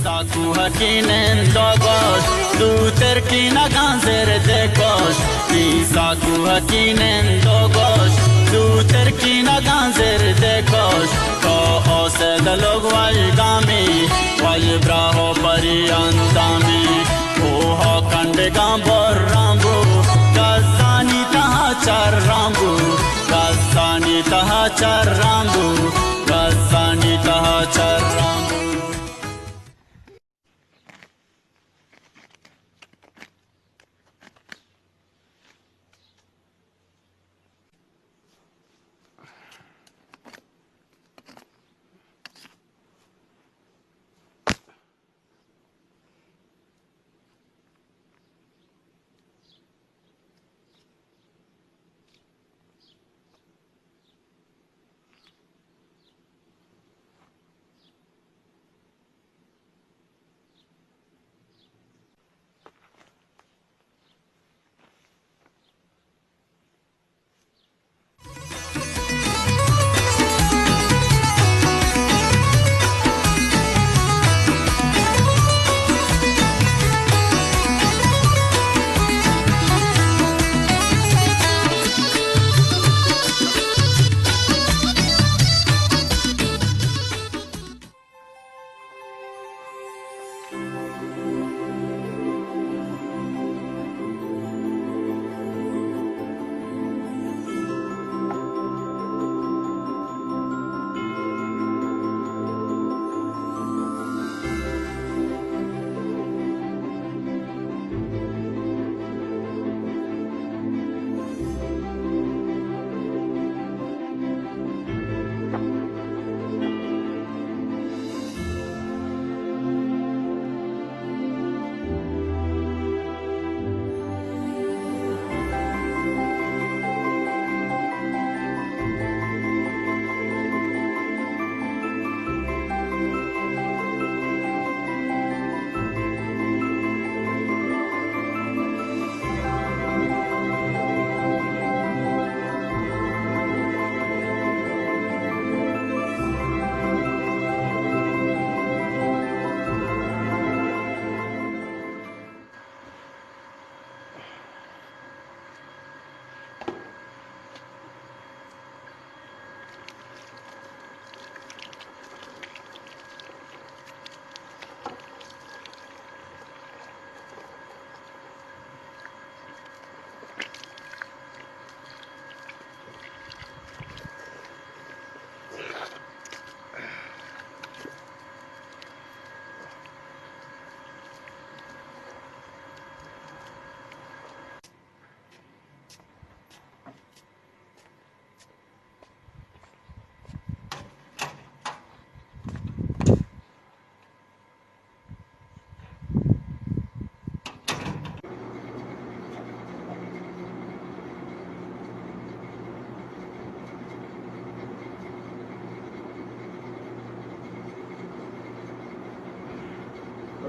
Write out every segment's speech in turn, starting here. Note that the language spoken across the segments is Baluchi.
ساکو حقی نندو گوش، دو ترکی نگان زر دے کوش۔ تی ساکو حقی نندو گوش، دو ترکی نگان زر دے کوش۔ تو اوسے دلوگ ول گامی، ول براہو پری اندامی۔ اوہا کنڈگاں برامبو، گزانی تہا چرامبو، گزانی تہا چرامبو، گزانی تہا چرامبو۔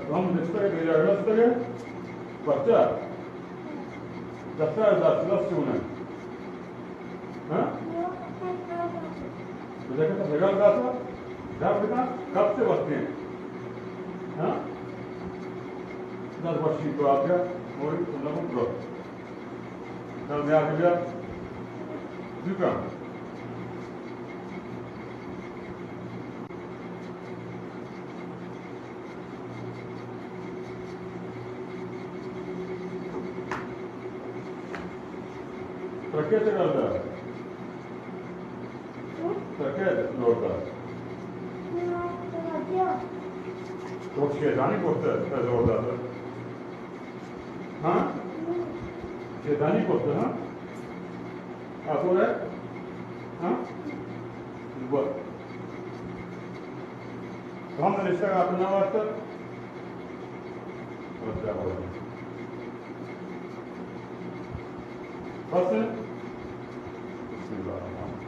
تو ہم دستگ، بے جاگہ دستگ، پرچا؟ دستگ دست، دست چون ہے؟ ہاں؟ بجا کہ تو سگال داتا، جا بتا، کب سے وقت ہیں؟ ہاں؟ دس وشی تو آپ گیا، اور اللہ کو برو۔ دس بیا کے بیا۔ دکان۔ ترکے چکر دا؟ ترکے لوٹ دا؟ تو شیطانی کرتے، زور دا۔ ہاں؟ شیطانی کرتے، ہاں؟ آسور ہے؟ ہاں؟ بس۔ ہم نشتہ کا اپنا واسطہ۔ بس کیا ہو رہا ہے؟ بس ہے؟ بسم اللہ الرحمن الرحیم۔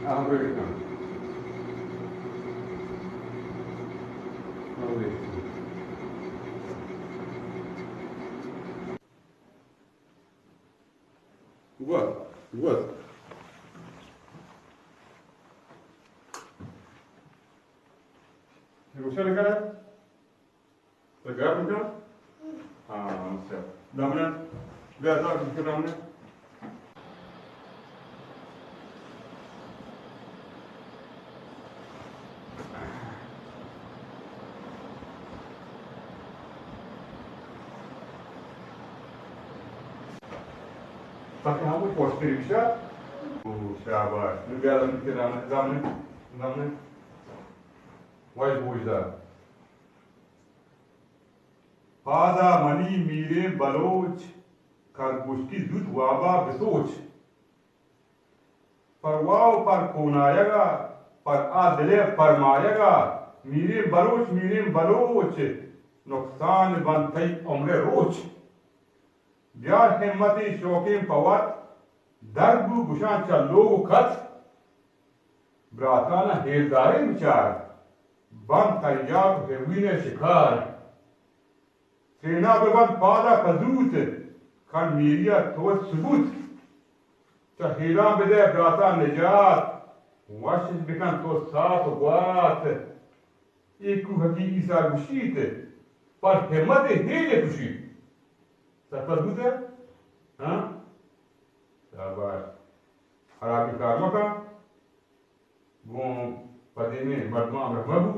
ہاں، ہم ریڈی کن۔ گوات، گوات. روشن کرا؟ تو گرم کن؟ ہاں، اچھا. دامن، بیا، دامن. تاکہ ہم پوسٹر بشا. او، شاباش. نو بیا دامن، دامن، دامن. وای بوجدا. پادا منی میریں بلوچ، کرگوشکی زوت وابا بسوچ. پر واو پر کونایگا، پر آ دلے پرمایگا، میریں بلوچ، میریں بلوچ، نقصان بنت تئی عمر روچ. بیار ہمتے شوکیں پہ وت، در بو گشاں چہ لوگ و کت. براتانا ہیلداریں بچار، بنت تریاک و ہیروین ء شکار. ترینا بہ بنت پادا پہ زوت، کن میری ء تو وت ثبوت. چہ ہیلاں بدئے براتاں نجات، وش بکن تو سات و گوات. اے کوہکی عیسی گوشیت، پر ہمت ء ہیل ء کشیت. سرپد بوتئے؟ ہاں؟ شاباش. خرابیں کار مکن. گوں پدیمیں مردماں ہمراہ مہ بو.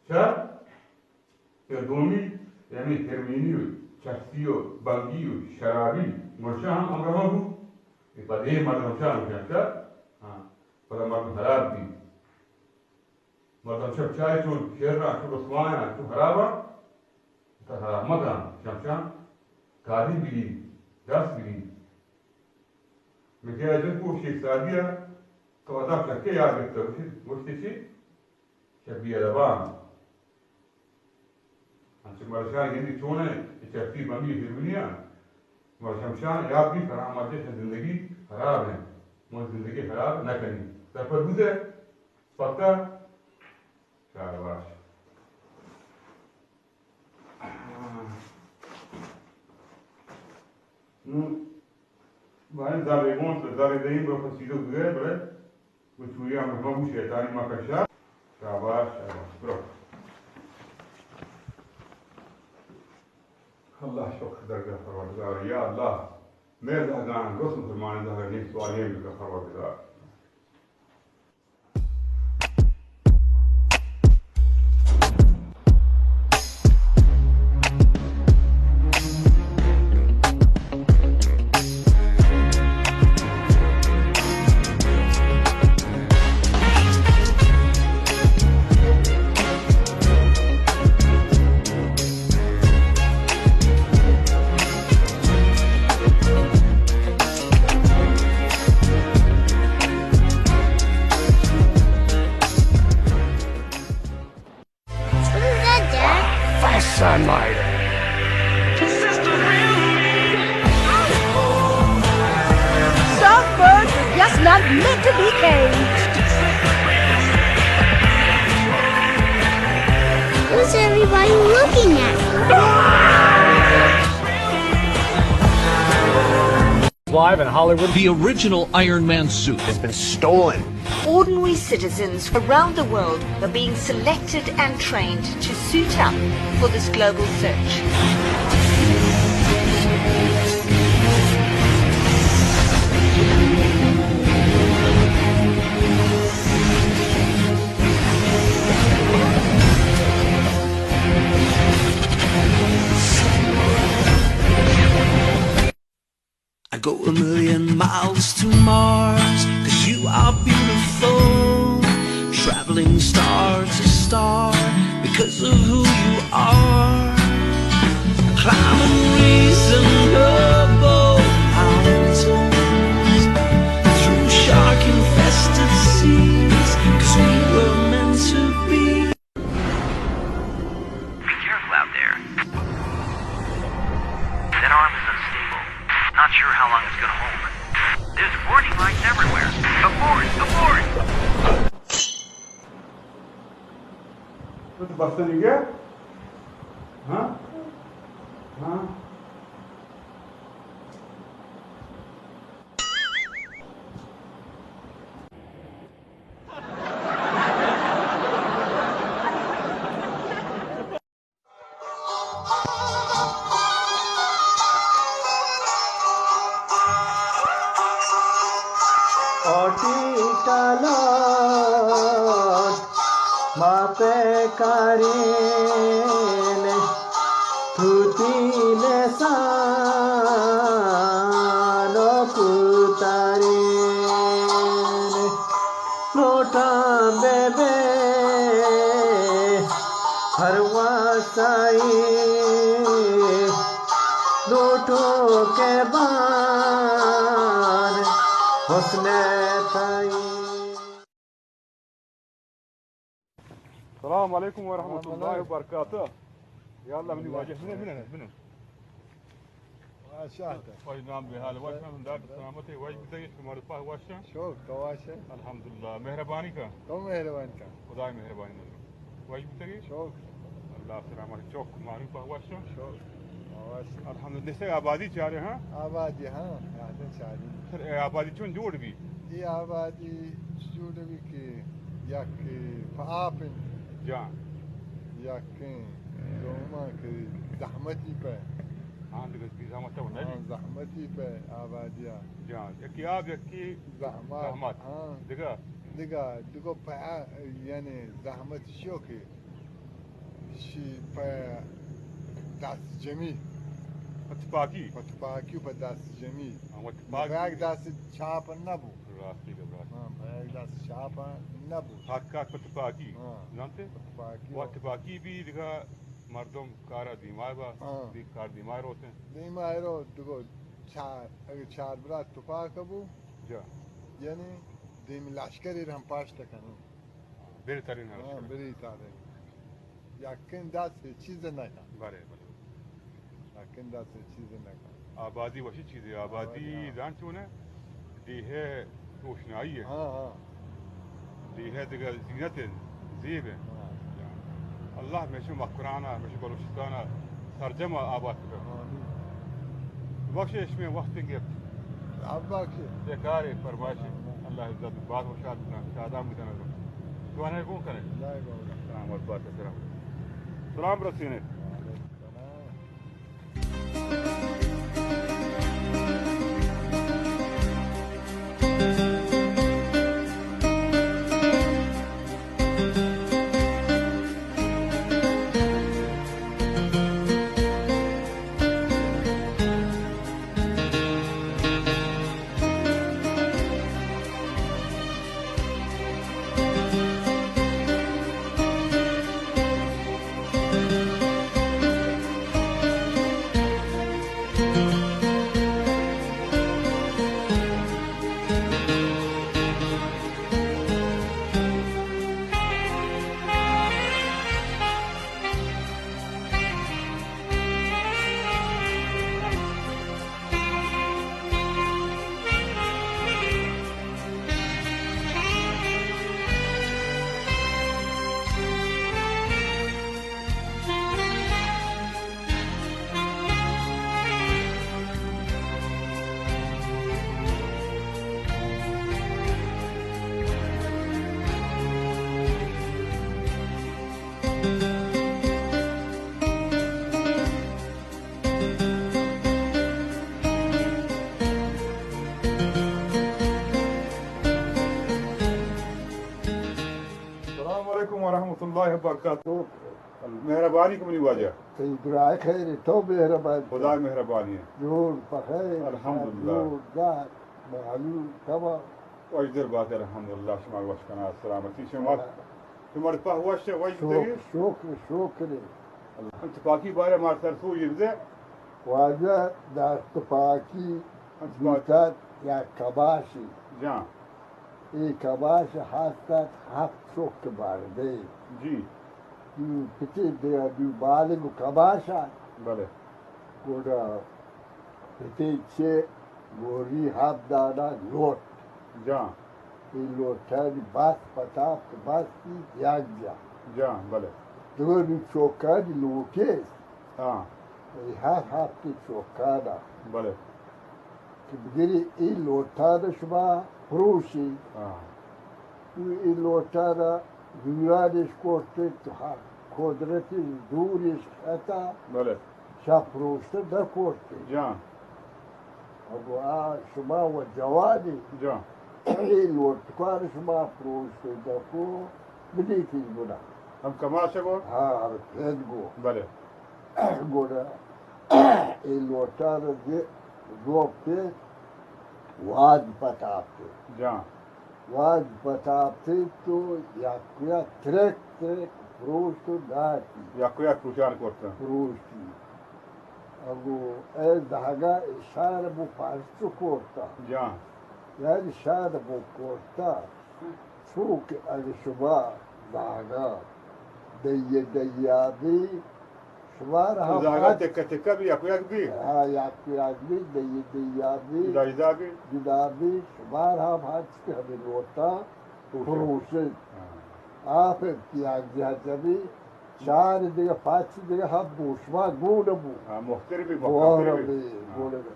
شر؟ یا دومی، یعنی ہیروئینی و چرسی و بنگی و شرابی مرشاں ہم ہمراہ مہ بو. اے پدے مردم شر گوشاں، شر؟ ہاں. پدا مردم خراب بی. مردم شپ چاہے چون شراں، چون رسوایاں، چون خراباں، تا خراب مکن، شمشان کاری بگی، دست بگی. من کہ اجل کو شیخ سعدی ء تو ادب چکے یاد گپتہ، گوشت، گوشت چی؟ شبی ادبان. انچہ مرشان گندی چون ہے، چرتی بندی ہیرونی ء. مرشمشان یاد بھی فراموش ہے، زندگی خراب ہے. من زندگی خراب نہ کنی. سرپد بوتے؟ پکا؟ شاباش. نوں باریں زرے گون، زرے دئیں، برو پہ سیدھو بگئے، بلے گوں چوری ہم مگو شیطانی مکشا. شاباش، شاباش، برو. اللہ شکر درگہ پروردگار، یا اللہ، مئے زہگان درست مسلمان زہگ نیک سوالیں بکا پروردگار. Fast Sunlight. Soft birds are just not meant to be caged. Who's everybody looking at? Live in Hollywood. The original Iron Man suit has been stolen. Ordinary citizens around the world are being selected and trained to suit up for this global search. I go a million miles to Mars, 'cause you are beautiful. Traveling star to star, because of who you are. Climbing reasonable mountains, through shark-infested seas, 'cause we were meant to be. Be careful out there. That arm is unstable. Not sure how long it's gonna hold. There's warning lights everywhere. Abort! Abort! تو بستنی گیا؟ ہاں؟ ہاں؟ اوٹی ٹالوٹ ما پہ کارین، توتی لسان و کوتارین۔ لوٹاں بہ بے پرواسائی، لوٹو کے بان حسن تائی۔ السلام علیکم ورحمۃ اللہ وبرکاتہ۔ یا اللہ، منی واجہ، بنند، بنند، بنند۔ واجہ نام بے حال، واجہ نام ڈاکٹر سلامت ہے، واجہ بتائیے، شمار پاہ واجہ؟ شوق، تو واجہ؟ الحمدللہ، مہربانی کا۔ تو مہربانی کا۔ خدای مہربانی نہ۔ واجہ بتائیے۔ شوق۔ اللہ سلامت، چوک مارو پاہ واجہ؟ شوک۔ الحمدللہ، نشتگ آبادی چارے، ہاں؟ آبادی، ہاں، یادیں چاری۔ سر، اے آبادی چون جوڑ بی؟ اے آبادی جوڑ بی کہ یک پہ آپ انت۔ جان۔ یک دوما کہ زحمتی پہ۔ ہاں، دگہ بی زحمت تو نہ بی۔ ہاں، زحمتی پہ آبادیا۔ جان، یکی آپ، یکی زحمت۔ زحمت۔ ہاں۔ دگہ؟ دگہ، دگہ پہ، یعنی زحمت شو کہ شی پہ دست جمی۔ پہ تپاکی؟ پہ تپاکی و پہ دست جمی۔ ہاں، و تپاکی۔ پہ یک دست چاپ نہ بو۔ راستی گپ راست۔ ہاں، پہ یک دست چاپ نہ بو۔ حق حق پہ تپاکی۔ ہاں۔ زانتے؟ پہ تپاکی و و تپاکی بی دگہ مردم کارا دیما با، ہاں۔ دی کار دیما روتے۔ دیما رو دگہ چار، اگہ چار برات تپاک بو۔ جا۔ یعنی دیم لشکری ہم پاشت کنن۔ بری ترین ہاں، ہرش۔ بری ترین۔ یکین دست ہیچ چیز نہ کن۔ بلے، بلے۔ یکین دست ہیچ چیز نہ کن۔ آبادی وشی چیزے، آبادی آبادی، ہاں۔ زان چون ہے؟ ڈیہہ روشنائی ہے۔ ہاں، ہاں۔ ڈیہہ دگہ زینت ہے، زیب ہے۔ ہاں۔ اللہ ہمیشہ مکران ء، ہمیشہ بلوچستان ء سرجم ء آباد بکن۔ آمین۔ بخش اشمے وقت گپت۔ آپ بخش۔ یہ کار ہے، فرمائش ہے۔ اللہ عزت باز و شاد بکن، شادان بکن۔ تو آنے گون کرے۔ اللہ گون۔ سلام اور بات سلام۔ سلام رسینے۔ وعلیکم السلام۔ السلام علیکم ورحمۃ اللہ وبرکاتہ۔ مہربانی کو منی واجہ۔ تئی دعا خیر، تو مہربان۔ خدا مہربانی ہے۔ جوڑ بخیر۔ الحمدللہ۔ جوڑ دار، معلوم تمام۔ وش در بات، الحمدللہ، شما وش کنا، سلامتی شما۔ شما پہ وش، وش شکر، بتگی؟ شکر، شکر۔ تپاکی بارے ما سر سوج بدے۔ واجہ دست تپاکی بوتت یا کباشی۔ جان۔ اے کباش ہست ات ہفت چک بردے۔ جی۔ دو پتے دگہ دو بالگ و کباش ات۔ بلے۔ گڑا پتے چہ گوری ہفت دانہ لوٹ۔ جان۔ اے لوٹانی بست پتاپ بستی یک جا۔ جان، بلے۔ دگہ نو چکانی لوٹے۔ ہاں۔ اے ہر ہفتے چوکانا۔ بلے۔ کہ بگری اے لوٹانا شما پروشی۔ ہاں۔ تو اے لوٹانا دورانش کرتے تو ہر قدرتی دورش خطا۔ بلے۔ شپ روشت نہ کرتے۔ جان۔ اگو آ شما و جوانی۔ جان۔ اے لوٹکان شما پروشت نہ کو۔ بدیتی گنا۔ ہم کماش گو؟ ہاں، ہم پید گو۔ بلے۔ گنا۔ اے لوٹان دے دو پہ واد پتاپتے۔ جان۔ واد پتاپتے تو یک یا ترک ترک پروشت و داتی۔ یک یک پروشان کرتا۔ پروشتی۔ اگو اے دہگا اشار بو پرچو کرتا۔ جان۔ یعنی شاد بو کرتا۔ چوک اگہ شما زاگا دئیے دئیا بی، شمار تو ہم زاگا ہر تکہ تکہ بی، یک یک بی؟ ہاں، یک یک بی، دئیے دئیا بی، جدا جدا بی؟ جدا بی، شمار ہم ہر چی ہمیں لوٹا پروشن۔ پروشن۔ ہاں۔ آپ پیاز جہاں جبی، چار دگہ، پاچ دگہ ہم بو، شما گون بو۔ ہاں، مختر بی، مختر بی۔ بی، ہاں۔ گون بی۔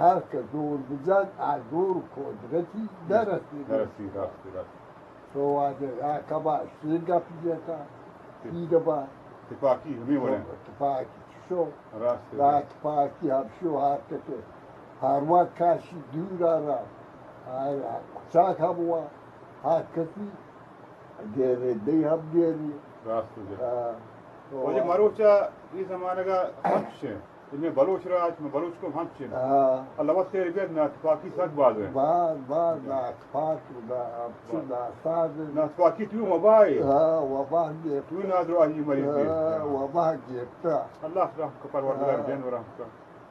ہر کہ دور بجن، آ دور قدرتی درسی۔ درسی، راستی، راستی۔ تو واجہ یا کبا شی گپ جتا، تی دبا۔ تپاکی ہمیں وڑیں۔ تپاکی شو۔ راستی۔ دا تپاکی ہم شو ہر کتے۔ ہر وقت کاشی دور آرا۔ آ، کچاک ہم ہوا۔ ہر کتی گیرے، دئی ہم گیری۔ راست بجے۔ ہاں۔ تو واجہ مروچا یہ زمانگا ہم شے۔ میں بلوچ راج، میں بلوچ قوم ہم چین۔ ہاں۔ اللہ وت خیر بیت، ناتپاکی سک باز ہے۔ باز، باز ناتپاک، نا-، ہم چو باز۔ ناساز ہے۔ ناتپاکی تو وبا ہے۔ ہاں، وبا گیپتا۔ تو نادراہی مریض ہے۔ ہاں، وبا گیپتا۔ اللہ رحم کا پروردگار ہاں۔ جن و رحم کا۔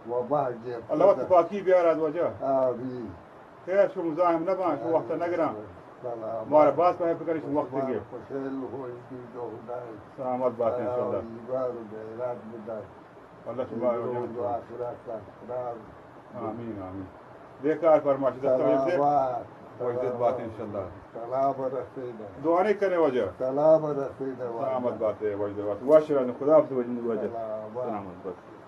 وبا گیپتا۔ اللہ وت تپاکی بیار آد واجہ۔ آمین۔ خیر، شو مزاحم نہ باں، شو وقت نہ گراں۔ سلام۔ مارا باز پہ فکر شو وقت گے۔ خوشحال ہوئی دی دو خدای۔ سلامت بات انشاءاللہ۔ ایمان و غیرت بدار۔ اللہ شما رو جنت۔ دو آخرت سلام۔ آمین، آمین۔ دیکھا فرمائش دستا وجد۔ سلامت۔ وجد بات انشاءاللہ۔ سلام رسیدہ۔ دعا نہیں کرے واجہ۔ سلام رسیدہ واجہ۔ سلامت بات ہے، وجد بات۔ واشران خدا عبد وجد واجہ۔ سلامت۔ سلامت بات۔